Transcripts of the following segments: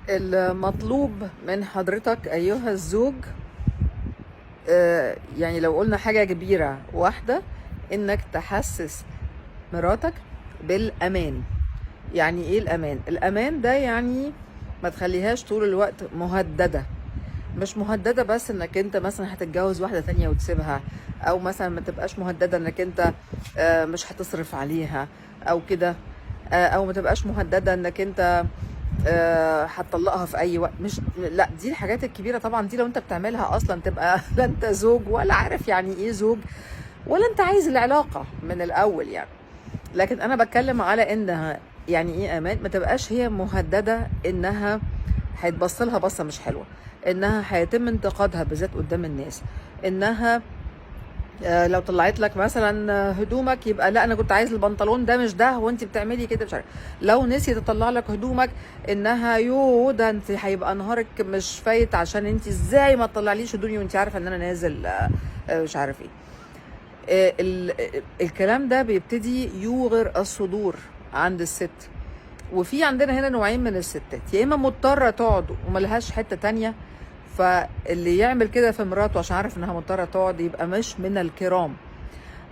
المطلوب من حضرتك أيها الزوج، يعني لو قلنا حاجة كبيرة واحدة، إنك تحسس مراتك بالأمان. يعني إيه الأمان؟ الأمان ده يعني ما تخليهاش طول الوقت مهددة. مش مهددة بس إنك أنت مثلا هتتجوز واحدة تانية وتسيبها، أو مثلا ما تبقاش مهددة إنك أنت مش هتصرف عليها أو كده، أو ما تبقاش مهددة إنك أنت هتطلقها في اي وقت. مش لا، دي الحاجات الكبيرة طبعا، دي لو انت بتعملها اصلا تبقى لا انت زوج ولا عارف يعني ايه زوج، ولا انت عايز العلاقة من الاول يعني. لكن انا بتكلم على انها يعني ايه امان، ما تبقاش هي مهددة انها هيتبص لها بصة مش حلوه، انها هيتم انتقادها بالذات قدام الناس، انها لو طلعت لك مثلا هدومك يبقى لا انا كنت عايز البنطلون ده مش ده، وانت بتعملي كده مش عارف. لو نسي تطلع لك هدومك انها يو ده انت هيبقى نهارك مش فايت عشان انت ازاي ما تطلعليش هدومي وانت عارفه ان انا نازل مش عارف ايه. الكلام ده بيبتدي يوغر الصدور عند الست. وفي عندنا هنا نوعين من الستات، يا اما مضطرة تقعد وملهاش حتة تانية، فاللي يعمل كده في مراته عشان عارف انها مضطرة تقعد يبقى مش من الكرام،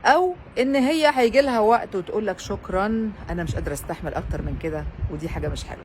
او ان هي هيجي لها وقت وتقول لك شكرا انا مش قادرة استحمل اكتر من كده، ودي حاجة مش حلوة.